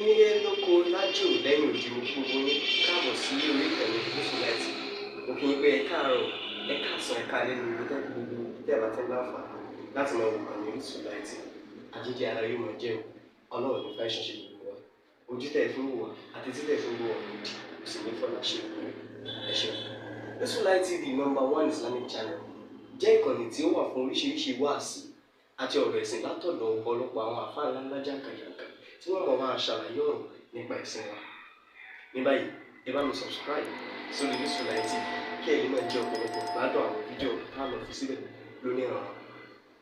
Nílé lóko lájò lẹ́yìn òdì, mo kí gbogbo yín káàbọ̀ sí orí ìkànnì Gúúsù Láìtì. Mo kí yín pé ẹ káàárọ̀, ẹ káàsán, ẹ káalẹ́ ní ibi tẹ́ gbogbo tẹ́ bá ti ń láǹfààní láti máa wò kànnì Orísun Láìtì. Àjíjẹ ara yóò máa jẹun, Ọlọ́run ní fẹ́ ṣiṣẹ́ gbogbo wa. Ojú tẹ́ ẹ fi ń wò wá àti tí tẹ́ ẹ fi ń wò wá òdì kò sì ní fọlá ṣe ìpínlẹ̀. Ẹ ṣeun. Gúúsù Láìtì TV, number one Islamic channel, jẹ́ ìkànnì tí ó wà fún oríṣiríṣi wáàsí àti ọ̀rọ̀ ẹ̀sìn látọ̀dọ̀ ọ̀pọ̀lọpọ̀ àwọn àfáà ńláńlá jàǹkàjàǹkà tí wọ́n mọ̀ máa ṣàlàyé ọ̀rọ̀ nípa ẹ̀sìn wa. Ní báyìí, ẹ bá mi subscribe sórí Gúúsù Láìtì TV kí ẹ lè máa jẹ ọ̀pọ̀lọpọ̀ gbádùn àwọn fídíò tá a lọ fi síbẹ̀ lónìí ọ̀rọ̀.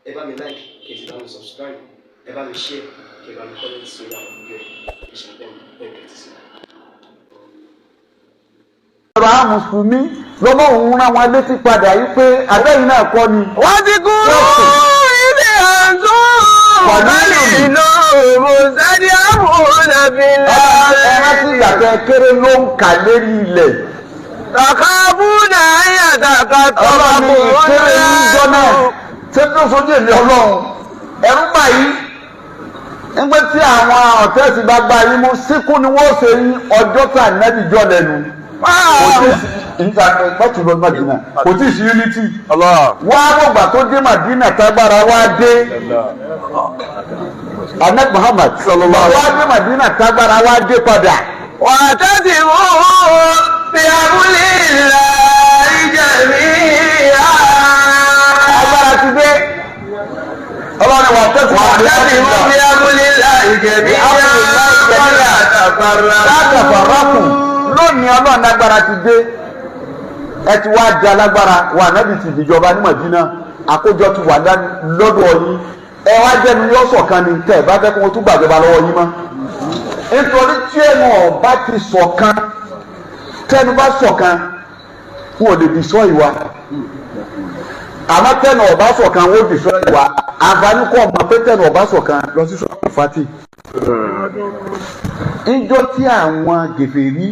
Ẹ bá mi like, kí ẹ sì bá mi subscribe, ẹ bá mi share, kí ẹ bá mi comment sórí àwọn fídíò yìí. Ẹ ṣe bẹ́ẹ̀ bẹ́ẹ̀ kẹ́tì sí. Ọ̀rọ̀ àwọn mùsùlùmí lọ́mọ òun rán wọn létí padà yìí pé àbẹ́yìn náà kọ́ ni. Wọ́n ti kúrò ilé àǹtó kọ́lì mùsàdí àbúnàbílà. Ẹ rántí ìgbà tẹ kéré ló ń kà lérí ilẹ̀. Takabuna ayataka. Ọlọ́run ní ìkéré níjọ́ náà, ṣé tó sojú èmi Ọlọ́run ẹ̀rú báyìí nígbà tí àwọn ọ̀tẹ́sì bá gba yín mú síkú ni wọ́n ṣe yín ọjọ́ tí ànábì jọ lẹ́nu. Kò tí ì sí ìta mọ́tò lọ Madina, kò tí ì sí unity. Wá gbọ̀gbà tó dé Madina, tágbára wá dé. Ahmed Muhammad wá dé Madina, tágbára wá dé padà. Wa'tasimu bihablillahi jami'a. Agbára ti dé. Ọlọ́run wà tẹ́sí. Wa'tasimu bihablillahi jami'a. Wala tafarraqu. Látàfàràkù lónìí, Ọlọ́run agbára ti dé, ẹ ti wá di alágbára wà. Nábì ti dìjọba ní Madina, àkójọ ti wà lọ́dọ̀ yín. Ẹ wá jẹ́nu yọ ṣọ̀kan ni tẹ́ ẹ bá fẹ́ kó wọn tún gbàjọba lọ́wọ́ yín mọ́, nítorí tí ẹnu ọba ti ṣọ̀kan, tẹnu bá ṣọ̀kan, wọn ò lè dìṣọ́ ìwà. Àmọ́ tẹnu ọba ṣọ̀kan, wọn ò dìṣọ́ ìwà. Àǹfààní kọ́ ọmọ pé tẹnu ọba ṣọ̀kan lọ sí sọ́kùn fati ìjọ tí àwọn gèfèrí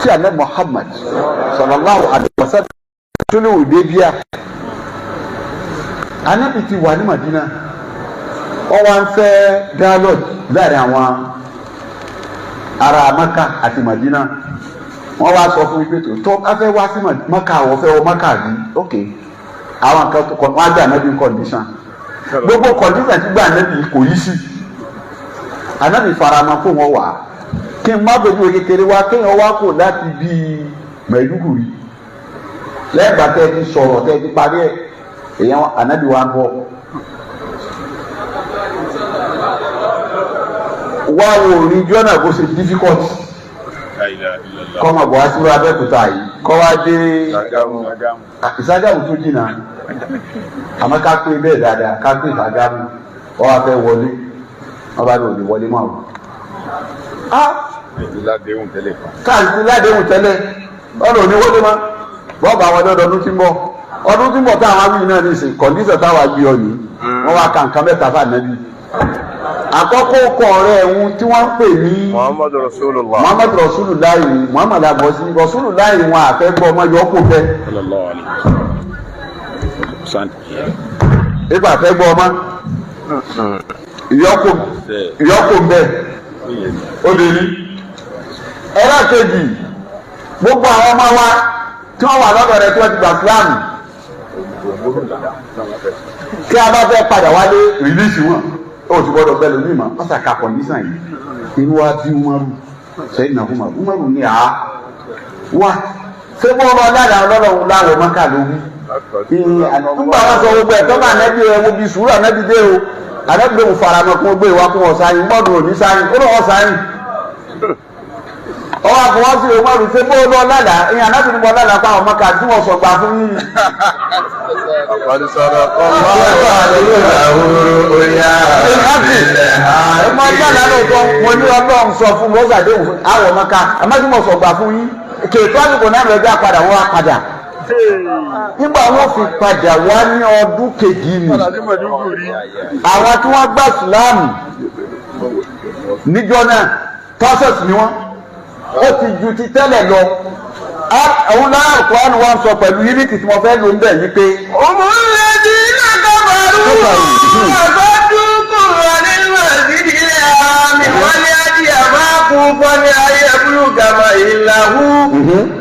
tí àná Muhammad sallallahu alaihi wasallam tó ní òde bíà. Anábì ti wà ní Madina, wọ́n wá ń fẹ́ dialogue láàrin àwọn ará Maka àti Madina. Wọ́n wá sọ fún mi pé tó a fẹ́ wá sí Maka, àwọn fẹ́ wọ Maka rí. Ok, àwọn nǹkan tó kọ wọ́n á gbé ànábì condition. Gbogbo condition tí gbé ànábì kò yí sí, ànábì faramọ́ kó wọ́n wà. Kí n má bójú kékeré wá, kéèyàn wá kò láti bíi Maiduguri lẹ́gbàá tẹ́ ẹ ti sọ̀rọ̀, tẹ́ ẹ ti parí ẹ̀, èèyàn ànábì wa ń bọ̀ wá wo orin jọ́nà bó ṣe difficult kọ́ máa bọ̀ wá sí Abẹ́òkúta yìí, kọ́ wá dé Ìságámù tó jìnnà. Àmọ́ ká pé bẹ́ẹ̀ dáadáa, ká pé Ìságámù, wọ́n wá fẹ́ wọlé, wọ́n bá lò ní wọlé mọ́ àwọn. Káàkiri ládéhùn tẹ́lẹ̀, ọ̀nà òní wọlé mọ́. Bọ́ọ̀bù àwọn ọdún tí ń bọ̀, ọdún tí ń bọ̀ táwọn awí náà ní ìsìn condition táwọn agbé ọ yìí. Wọ́n wá ka nǹkan mẹ́ta fún ànábì. Àkọ́kọ́ kọ ọ̀rẹ́ ẹ̀hún tí wọ́n ń pè ní Muhammadu Rasulullah. Muhammadu Rasulullah, Muhammadu abọ́sí Rasulullah, wọn àfẹ́ gbọ́ ọmọ yọ kó fẹ́. Sallallahu alayhi wa sallam. Ibà fẹ́ gbọ́ ọmọ ìyọkù mbẹ ó lè rí. Ẹlẹ́kejì, gbogbo àwọn ọmọ wa tí wọ́n wà lọ́dọ̀ rẹ̀ tí wọ́n ti gbà sílámù, kí a bá fẹ́ padà wálé, release wọn, ó ti gbọ́dọ̀ bẹ́ẹ̀ lómi mọ́. Wọ́n sàkà condition yìí, inú wa bí Umaru sẹ́yìn náà. Umaru, Umaru ní àá wá ṣé bọ́ ọmọ dáadáa lọ́lọ́run láwọ̀ mọ́kà ló wí. Nígbà wọn sọ gbogbo ẹ̀ tọ́ba ànábì ẹ̀ wo bí sùúrù ànábì dé o. Ànábì ló faramọ́ kó gbé wa kó wọn sáyìn. Umaru ò ní sáyìn, ó lọ́wọ́ sáyìn. Ọwọ́ àfọwọ́sí Umaru, ṣé bó lọ lálàá ìyẹn? Ànábì ní bọ́ lálàá pa àwọn mọ́kà tí wọ́n sọ gbà fún yín. Qad sadaqa Allahu ru'ya. Ẹ máa gbà lánàá tó mo ní Ọlọ́run sọ fún mi, ó ṣàdéhùn fún àwọn ọmọ ká àmọ́ tí mo sọ gbà fún yín kèétò àsìkò náà lọ́jọ́ àpadà wọ́n á padà. Nígbà wọn fi padà wá ní ọdún kejì ni àwọn tí wọ́n gbà síláàmù níjọ́ náà, tọ́sẹ̀sì ni wọ́n, ó ti ju ti tẹ́lẹ̀ lọ. Òun náà Kùránì wa ń sọ pẹ̀lú unity tí mo fẹ́ lò ń bẹ̀ yí pé. Humul ladhina kafaru wa saddukum anil masjidil haram. معكوفا أن يبلغ محله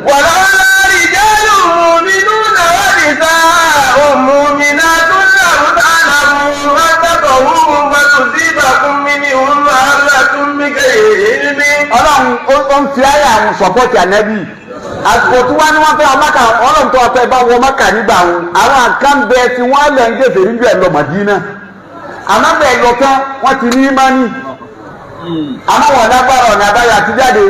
ولولا رجال مؤمنون ونساء مؤمنات لم تعلموا أن تطئوهم فتصيبكم منهم معرة بغير علم. Ọlọ́run ó ń fi ayé àwọn support ànẹ́bí àsìkò tí wọ́n ní wọ́n fẹ́ ọmọkà. Ọlọ́run tó ọtọ́ ẹ bá wọ ọmọkà nígbà wọn, àwọn àkàn bẹ tí wọ́n lẹ̀ ń gèfè níbi ẹ̀ lọ Mádínà, àmọ́ bẹ́ẹ̀ lọ tán, wọ́n ti ní ìmánì, àmọ́ wọn lágbára ọ̀nà àbáyọ àti jáde.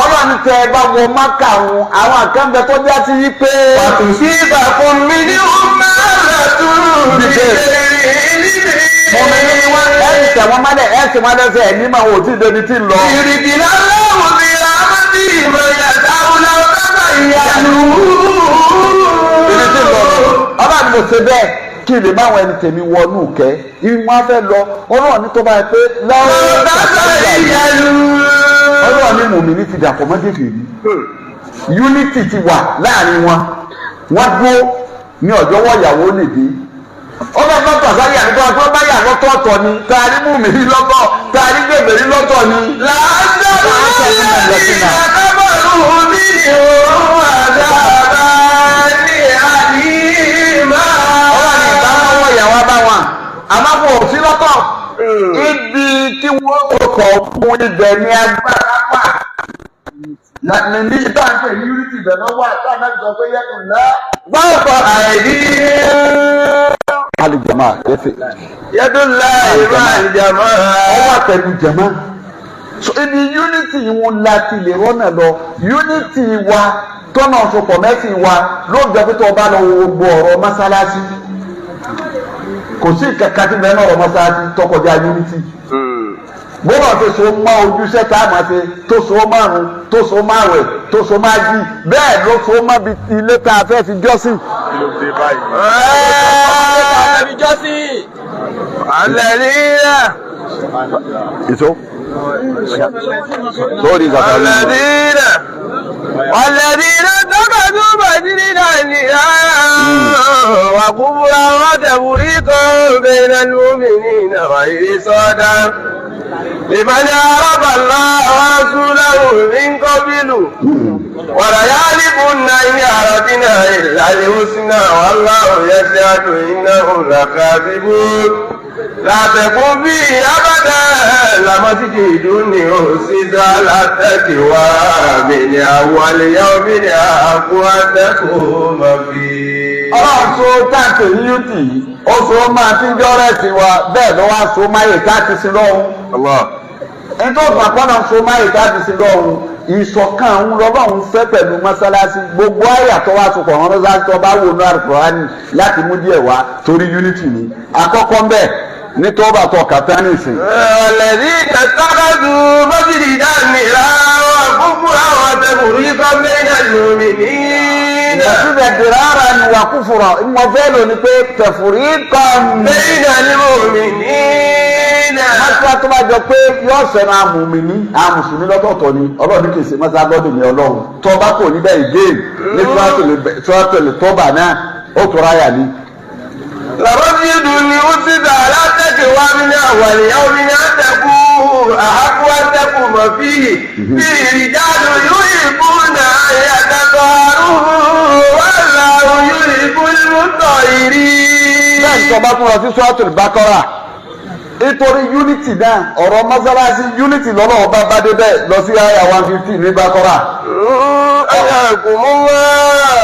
Ọlọ́run tẹ ẹ bá wọ ọmọkà wọn, àwọn àkàn bẹ tó já sí yí pé. فتصيبكم منهم معرة بغير علم. Mọ̀mí ni wọ́n ẹ̀ ń tẹ̀ wọ́n mọ́lẹ̀, ẹ̀ sì wọ́n lẹ́sẹ̀ ẹ̀ ní màá wò tí ì débi tí ń lọ. يدخل الله برحمته من يشاء لو تزينوا. Ibi tí ń lọ, ọba ni mo ṣe bẹ́ẹ̀ kí lè má àwọn ẹni tèmi wọnú kẹ́ ìwọ̀n á fẹ́ lọ. Ọlọ́run ní tó bá yẹ pé lọ́wọ́ لو تزينوا. Ọlọ́run ní mùmíní ti dàpọ̀ mọ́ gèfèrí, unity ti wà láàrin wọn, wọ́n dúró ní ọjọ́ wọ́n ìyàwó lè dé. Ọba bá tàṣáyà nígbà tó bá yà lọ́tọ̀ọ̀tọ̀ ni taari mùmíní lọ́tọ̀, taari gèfèrí lọ́tọ̀ ni. لعذبنا الذين كفروا منهم عذابا أليما. Ọlọ́run ní ìbámu wọ ìyàwó bá wọn, àmọ́ kò sí lọ́tọ̀. Ibi tí wọ́n kọ̀ fún ibẹ̀ ní agbára wà ní ìta ń pè ní unity, ibẹ̀ náà wà tá a náà sọ pé yẹ́kùn náà. فوق أيديهم. Alìjàmá ẹsẹ. يد الله مع الجماعة. Ọwọ́ pẹ̀lú jàmá. So ibi unity wọn láti lè rọ́nà lọ. Unity wa tọ́nà sopọ̀ mẹ́sìn wa ló ń jẹ́ pé tó o bá lọ wo gbogbo ọ̀rọ̀ mọ́sálásí, kò sí kankan tí bẹ́ẹ̀ náà ọ̀rọ̀ mọ́sálásí tọkọjá unity. Bọ́lá tó so mọ́ ojúṣe tá a máa ṣe, tó so márùn, tó so márùn, tó so máa jí, bẹ́ẹ̀ ló so mọ́ bí ilé tá a fẹ́ fi jọ́sìn. Kí ló dé báyìí? الذين Ìṣó sórí ìgbàgbọ́. الذين اتخذوا مسجدا وكفرا وتفريقا بين المؤمنين وإرصادا لمن عرف الله ورسوله من قبل وليعرفن إن أردنا إلا الحسنى والله يشهد إنهم لكاذبون. لا تقم فيه أبدا لمسجد أسس على التقوى من أول يوم أحق أن تقوم فيه. Ọlọ́run tó táǹkì unity yìí, ó so máa ti ń jọ́rẹ́ sí wa, bẹ́ẹ̀ ló wá so máyè tá a ti sin lọ́hùn. Allah. Ẹni tó fà pọ́nà so máyè tá a ti sin lọ́hùn, ìṣọ̀kan òun lọ́lọ́run fẹ́ pẹ̀lú mọ́sálásí. Gbogbo àyà tó wá sopọ̀ wọn mọ́sálásí tó bá wò ní Al-Qur'ani láti mú díẹ̀ wá torí unity ni. Àkọ́kọ́ ń bẹ̀ ní tó bá tọ kàtánìsì. الذين اتخذوا مسجدا ضرارا وكفرا وتفريقا بين المؤمنين. Ìyàtúbẹ̀ dìrara ni wà kúfùrọ̀ ìmọ̀ fẹ́ lò ní pé tẹ̀fùrí kan. بين المؤمنين. Mọ́sálá tó bá jọ pé yóò sẹ́nu àmùmíní àmùsùnmí lọ́tọ̀ọ̀tọ̀ ni, ọlọ́run ní kì í ṣe mọ́sálá lọ́dún ní ọlọ́run. Tó bá kò níbẹ̀ again ní tíwátòlè tọ́bà náà, ó tóra yà ni. لمسجد أسس على التقوى من أول يوم أن تقوم أحق أن تقوم فيه، فيه رجال يحبون أن يتطهروا والله يحب المطهرين. Bẹ́ẹ̀ tó bá tún lọ sí Suratul Baqara nítorí unity náà, ọ̀rọ̀ mọ́sálásí unity lọ́lọ́run bá bá débẹ̀ lọ sí àyà 150 ní Baqara. أياكم الله.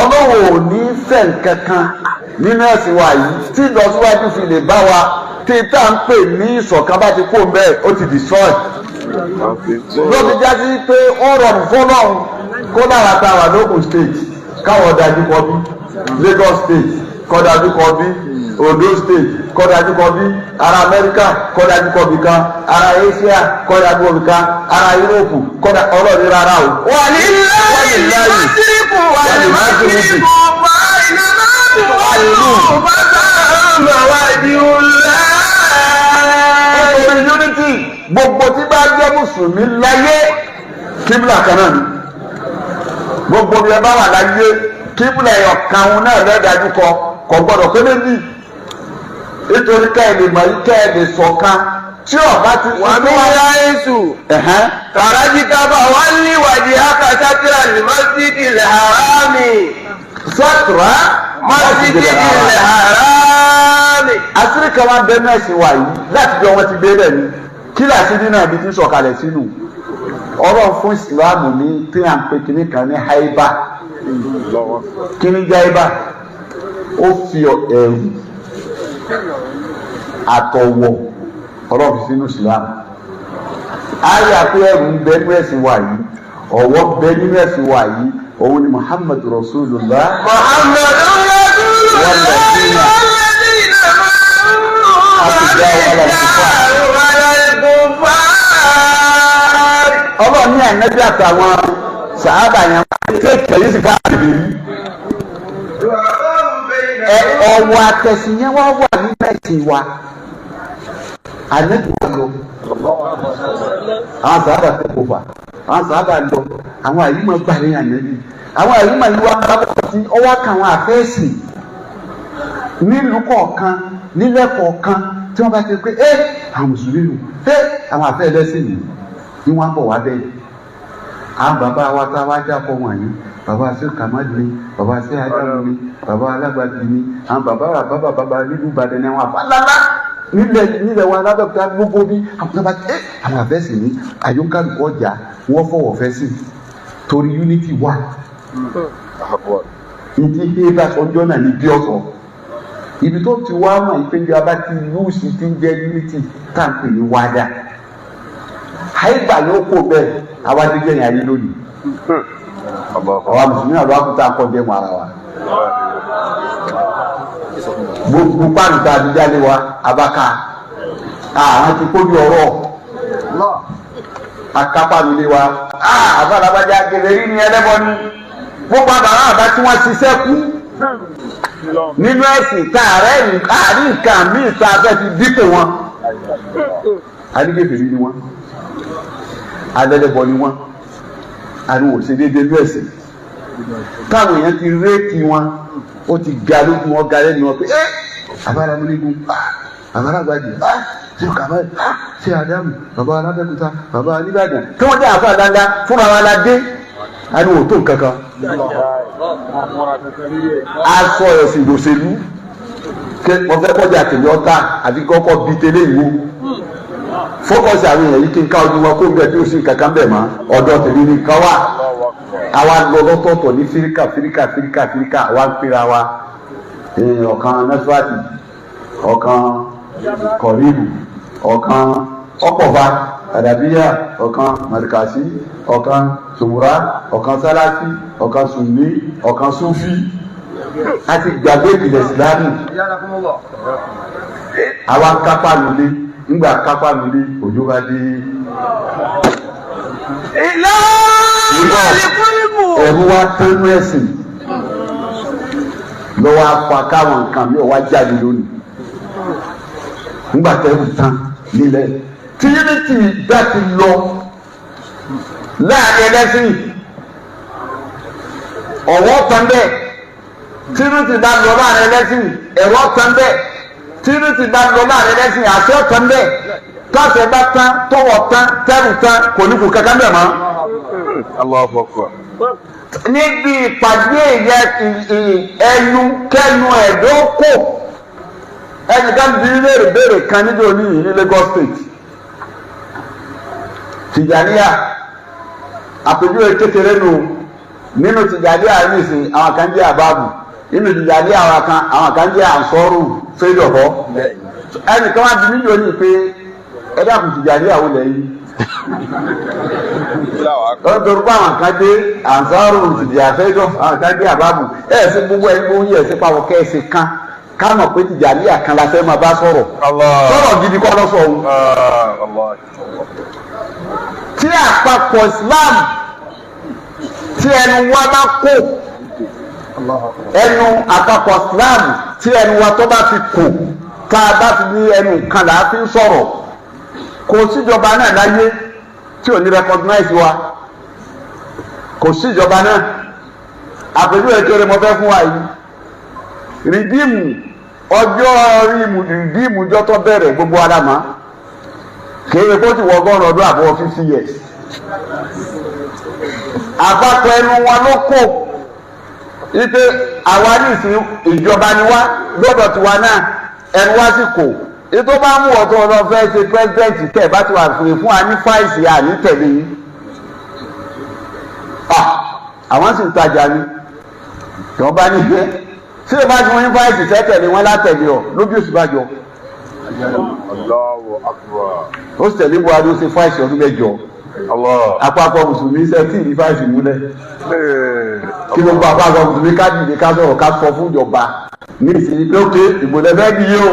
Ọlọ́run ò ní fẹ́ nǹkan kan nínú ẹ̀sìn wa yìí tí ìlọsíwájú fi lè bá wa, tí tá à ń pè ní ìṣọ̀kan bá ti kó ń bẹ́ẹ̀, ó ti destroy. Ló fi já sí pé ó rọrùn fọlọ́run kó lára ta wà lókun state káwọn dájú kọ bí Lagos State kọ́ dájú kọ bí Ondo State kọ́ dájú kọ bí ará Amẹ́ríkà kọ́ dájú kọ bí kan, ará Asia kọ́ dájú kọ bí kan, ará Europe kọ́ dá ọlọ́ọ̀ni rárá o. ولله المشرق والمغرب فأينما تولوا فثم وجه الله. Nítorí unity, gbogbo tí bá jẹ́ mùsùlùmí láyé, kíbla kan náà ni. Gbogbo bí ẹ bá wà láyé, kíbla ẹ̀yọ̀ kan náà lẹ́dájú kọ, kò gbọ́dọ̀ pé méjì, nítorí ká ẹ lè mọ̀, ká ẹ lè ṣọ̀kan. Tí ọba ti ومن حيث Ẹ̀hẹ́n. خرجت فول وجهك شطر المسجد الحرام. Sọ́tùrá مسجد الحرام. Àṣírí kan wá bẹ mẹ́sìn wa yìí láti bí wọ́n ti gbé bẹ́ẹ̀ ni kí láti nínú àbí tí ń sọ̀kalẹ̀ sínú ọ̀rọ̀ fún ìsìláàmù ní tí à ń pe kinní kan ní haiba. Kíní jẹ́ haiba? Ó fi ẹ̀rù àtọ̀wọ̀ ọ̀rọ̀ fi sínú ìsìláàmù. Ayé àpé ẹ̀rù ń bẹ nínú ẹ̀sìn wa yìí, ọ̀wọ̀ ń bẹ nínú ẹ̀sìn wa yìí, òun ni Muhammadu Rasulullah. محمد رسول الله والذين معه أشداء على الكفار. أشداء على الكفار. Ọlọ́run ní ànábì àtàwọn sàábà yẹn kéèké yìí sì ká àbí. Ẹ ọwọ́ àtẹ̀sìn yẹn wá wà nínú ẹ̀sìn wa. Ànábì wà lọ. Àwọn sàábà tó kò fà. Àwọn sàábà lọ. Àwọn àyùmọ̀ gbà ní ànábì. Àwọn àyùmọ̀ yìí wá bá bọ̀ sí ọwọ́ kan àwọn àfẹ́sìn nílùú kọ̀ọ̀kan, nílẹ̀ kọ̀ọ̀kan tí wọ́n bá ti pé ẹ́ àwọn mùsùlùmí nù, ẹ́ àwọn àfẹ́ ẹlẹ́sìn nìyí ní wọ́n á bọ̀ wá bẹ́ẹ̀. Àwọn bàbá wa tá a wá dákọ̀ wọ̀nyí, bàbá sí Kamadu ni, bàbá sí Adamu ni, bàbá Alágbàdì ni, àwọn bàbá bàbá bàbá nílùú Ìbàdàn ni, àwọn àfàlálá nílẹ̀ wa lábẹ́òkúta gbogbo bí àwọn bàbá ẹ́ àwọn àfẹ́sìn ní àyọkálùkọ́ ọjà wọ́n fọwọ́ fẹ́ sí torí unity wà. Ìdí bí bá sọjọ́ náà ní bí ọ̀sọ̀ ibi tó ti wá mọ̀ ìpéjọ abá ti lùsì ti ń jẹ́ unity tá à ń pè ní wádà àìgbà yóò kó bẹ́ẹ̀ àwa ti gbẹ̀yìn ayé lónìí. Àwa mùsùlùmí àlọ́ àkútà kọ́ dé mọ́ ara wa. Gbogbo páàlù tá a ti jáde wa abaka àwọn ti kójú ọ̀rọ̀ akápánulé wa àbálàbájá gèlè ní ẹlẹ́bọ ni gbogbo àbàrà àbá tí wọ́n ṣiṣẹ́ kú nínú ẹ̀sìn tá a rẹ́ àárín nǹkan míì tá a fẹ́ fi dípò wọn. Adigbèfèrè ni wọn, alẹ́lẹ́bọ ni wọn, àrùn òṣèdédé ní ẹ̀sìn táwọn èèyàn ti réèkì wọn, ó ti ga lójú wọn, ga lẹ́nu wọn pé ẹ́ abáramúnigun, abáragbájì, ṣé kàmá, ṣé Ádámù, bàbá alábẹ́kúta, bàbá Oníbàdàn tí wọ́n jẹ́ àfa dáadáa fúnra wa la dé àrùn òtó nǹkan kan. Aṣọ ẹ̀sìn lòṣèlú mo fẹ́ kọjá tèmi ọ̀tá àti kọ́kọ́ bíi tẹ́lẹ̀ ìwò fókọ̀sì àwọn èèyàn yìí kí n ká ojú wọn kó ń bẹ tí ó sì kankan bẹ̀ mọ́ ọ̀dọ̀ tèmi ní ká wà. Àwa lọ lọ́tọ̀ọ̀tọ̀ ní fíríkà fíríkà fíríkà fíríkà, àwa ń pera wa ọ̀kan nẹ́síwáàtì, ọ̀kan kọ̀ríbù, ọ̀kan ọ̀pọ̀ba àdàbíyà, ọ̀kan màrìkàsí, ọ̀kan sòmùrà, ọ̀kan sálásí, ọ̀kan sùnní, ọ̀kan súfì. A ti gbàgbé ìpìlẹ̀ ìsìlámù. Àwa ń kápá lulẹ̀, ńgbà kápá lulẹ̀ òjò bá dé. Ẹ̀rù wa tánú ẹ̀sìn lọ́wọ́ afa káwọn nǹkan mi ò wá jáde lónìí. Ńgbà tẹ́rù tán nílẹ̀ tí unity bá ti lọ láàrin ẹlẹ́sìn, ọ̀wọ́ tán bẹ́ẹ̀. Tí unity bá lọ láàrin ẹlẹ́sìn, ẹ̀rọ tán bẹ́ẹ̀. Tí unity bá lọ láàrin ẹlẹ́sìn, àṣẹ tán bẹ́ẹ̀. Tọ́sẹ̀ bá tán, tọwọ́ tán, tẹ́rù tán, kò ní kú kankan bẹ́ẹ̀ mọ́. Allahu Akbar. Níbi ìpàdé yẹ ẹnu kẹnu ẹ̀dọ́ kò ẹnìkan bí léèrè béèrè kan níbi òní yìí ní Lagos State. Tìjàníyà àpèjúwe kékeré nù nínú Tìjàníyà nísìnyí, àwọn kan jẹ́ àbábù nínú Tìjàníyà, àwọn kan jẹ́ ànsọ́rù fẹ́dọ̀bọ́. Ẹnìkan wá bí mílíọ̀nù pé ẹ dákun, Tìjàníyà wò lẹ́yìn lọ́dọ̀rọ̀ bá àwọn kan dé ànsáró tìjà fẹ́jọ́, àwọn kan dé àbábù ẹ̀ sí gbogbo ẹ̀ gbogbo yẹ̀ sí pàwọ́ kẹ́ẹ̀sì kan ká mọ̀ pé Tìjàníyà kan la fẹ́ máa bá sọ̀rọ̀ sọ̀rọ̀ gidi kọ́ lọ́sọ̀ òun. Tí àpapọ̀ Islam tí ẹnu wa bá kó, ẹnu àpapọ̀ Islam tí ẹnu wa tó bá fi kò, tá a bá fi ní ẹnu kan là á fi ń sọ̀rọ̀, kò síjọba náà láyé tí ò ní recognize wa, kò sí ìjọba náà. Àpèjúwe kéré mo fẹ́ fún wa yìí, rìdíìmù ọjọ́ rìdíìmù ọjọ́ tó bẹ̀rẹ̀ gbogbo ara mọ́. Kéde kó ti wọ 100 ọdún àbọ̀ 50 years. Àpapọ̀ ẹnu wọn ló kò wípé àwa ní ìsìn ìjọba ni wá lọ́dọ̀ tiwa náà, ẹnu wá sì kò. Ètò bá mú ọ̀tọ̀ ọ̀dọ̀ fẹ́ ṣe president tẹ̀ bá ti wà fún wa ní vice, àní tẹ̀lé yín. Àwọn sì ń tajà ni tí wọ́n bá ní pé tí o bá ti wọ́n ní vice tẹ́tẹ̀lé wọn látẹ̀lé ọ lóbi oṣù bá jọ. Allahu Akbar. Ó sì tẹ̀lé Buhari, ó ṣe vice ọdún 8. Allah. Àpapọ̀ mùsùlùmí ṣe tí ì ní vice múlẹ̀ kí gbogbo àpapọ̀ mùsùlùmí ká dìde, ká sọ̀rọ̀, ká sọ fún ìjọba ní ìsinyìí pé ókè ìbò lẹ́fẹ́ bí yé o.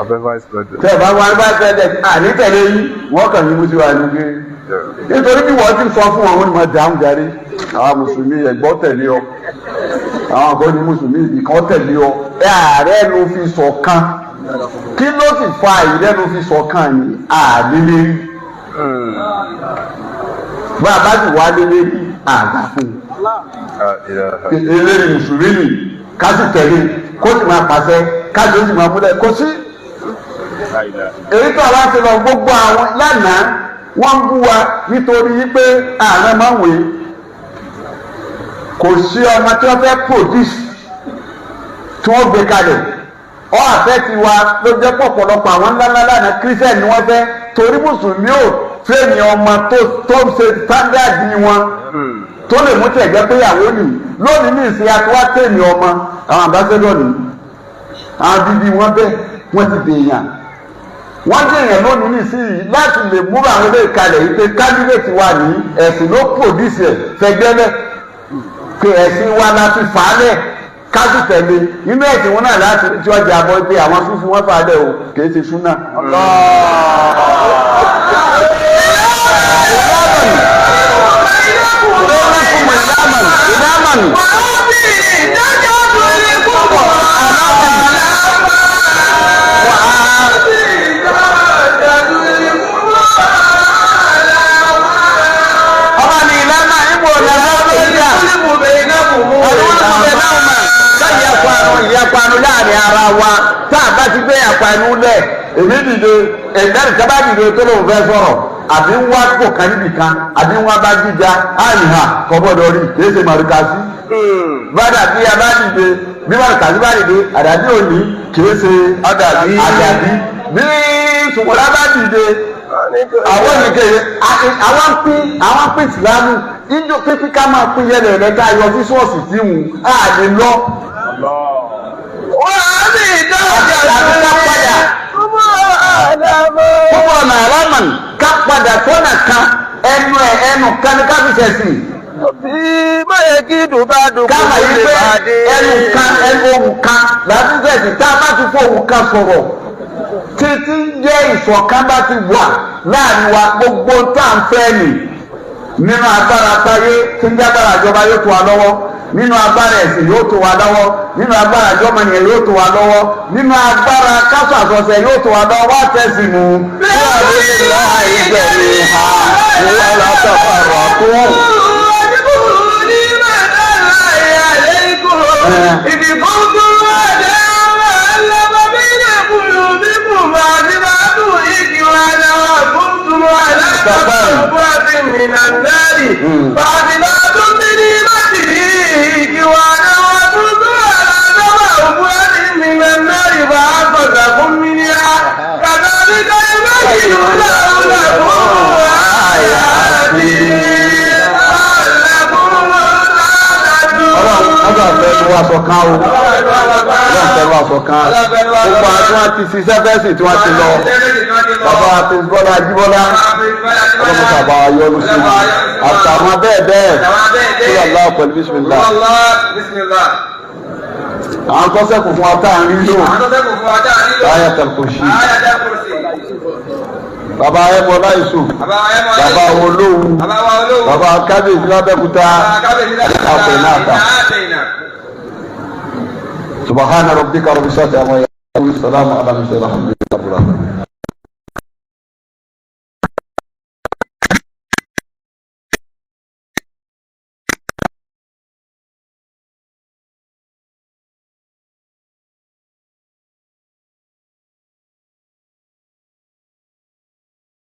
Abẹ́ vice president. Tẹ́ ẹ bá wá vice president, àní tẹ̀lé yín. Wọ́n kàn yín mú sí wa ní pé nítorí bí wọ́n ti sọ fún wọn, wọ́n ní ma dáhùn jáde. Àwọn mùsùlùmí ẹ̀gbọ́ tẹ̀lé ọ, àwọn kan ní mùsùlùmí ibì kan tẹ̀lé ọ. Ẹ ààrẹ ló fi ṣọ̀kan. Kí ló sì fa ìrẹ́nu fi ṣọ̀kan yìí? Àlélẹ́rí bá a bá sì wá lélẹ́rí àgbà fún un. La ilaha. Eléyìí mùsùlùmí nì, ká sì tẹ̀lé, kó sì máa pàṣẹ, ká sì máa múlẹ̀ kó sí. La ilaha. Èyí tó àwa ti lọ gbogbo àwọn lánàá, wọ́n ń bú wa nítorí wípé ààrẹ máa ń wèé kò sí ọmọ tí wọ́n fẹ́ produce tí wọ́n gbé kalẹ̀ ọ àfẹ́ ti wa ló jẹ́ pọ̀pọ̀lọpọ̀ àwọn ńláńlá lánàá, Christian ni wọ́n fẹ́, torí mùsùlùmí ò fẹ́ẹ̀ni ọmọ tó ń ṣe standard wọn tó lè mú tẹ̀gbẹ́ pé ìyàwó nì. Lónìí ní ìsìn àtiwá tẹ̀mí ọmọ àwọn ambassador ní àwọn bíbí wọn bẹ́ẹ̀, wọ́n ti dèèyàn, wọ́n dèèyàn lónìí ní ìsìn yìí láti lè mú àwọn ilé ìkalẹ̀ yìí pé candidate wa ní ẹ̀sìn ló produce ẹ̀ fẹ́gbẹ́lẹ̀ pé ẹ̀sìn wa la fi fà á lẹ̀, ká sì tẹ̀lé inú ẹ̀sìn wọn náà láti tí wọ́n jẹ́ abọ́ pé àwọn fífi wọ́n fà á lẹ̀ o, kì í ṣe súnà. Ìdámọ̀nì. Ọba ní ìlànà ìbò ìlànà ìjà ìyapanu láàrin ara wa. Tá a bá ti gbé ìyapanu lẹ̀, èmi dìde, ẹ̀dáni sábà dìde tó lóun fẹ́ sọ̀rọ̀ àbí ń wá kò kan níbì kan àbí ń wá bá gíga àníhà kò gbọ́dọ̀ rí, kì í ṣe màrúkasí. Bàdà bí a bá dìde, bí màrúkasí bá dìde, àdàbí òní kì í ṣe Àdàbí. Àdàbí bí sùkúrà bá dìde, àwọn nìkẹyẹ àwọn pín ìsìlámù ìjọ pípín, ká máa pín yẹlẹ ká yọ sí ṣọ́ọ̀ṣì tí wù á lè lọ. Àti ká padà púpọ̀ ọ̀nà àlámàn, ká padà sọ́nà kan, ẹnu ẹ̀ ẹnu kan ní ká fi ṣẹ̀sìn. Ká mà yí pé ẹnu kan, ẹnu ohùn kan láti ṣẹ̀sìn. Tá a bá ti fọ ohùn kan sọ̀rọ̀ títí jẹ́ ìṣọ̀kan bá ti wà láàrin wa, gbogbo tá à ń fẹ́ nì nínú agbára táyé tí ń jágbára ìjọba yóò tó wa lọ́wọ́, nínú agbára ẹ̀sìn yóò tó wa lọ́wọ́, nínú agbára ìjọmọnìyàn yóò tó wa lọ́wọ́, nínú agbára kásò àsọsẹ yóò tó wa lọ́wọ́. Wá tẹ̀sí mu wọ́n lè lọ àìjẹ̀rì ha wọ́n lọ sọ̀rọ̀ tó. من النار فأتبعتم بنعمته إخوانا وكنتم على شفا حفرة من النار فأنقذكم منها كذلك يبين الله لكم آياته لعلكم تهتدون. Ọlọ́run ọjọ́ àfẹ́ ló wá sọ kán o. Ọlọ́run fẹ́ ló wá sọ kán. Gbogbo àwọn tí wọ́n ti ṣiṣẹ́ fẹ́sì tí wọ́n ti lọ, bàbá àti Bọ́lá Ajíbọ́lá, ọlọ́run bàbá yọ́nú sí i àtàwọn bẹ́ẹ̀ bẹ́ẹ̀ kí Allah pẹ̀lú bísímìlá. Àwọn tó ṣẹ́kù fún wa tá à ń rí lò, Ayatul Kursi, bàbá ẹ̀mọ́ láìsù, bàbá olóhùn, bàbá kábíyèsí lábẹ́kúta, àpè náà. Subhana rabbika rabbil izzati amma yasifun, salamun ala mursalin, alhamdulillahi rabbil alamin.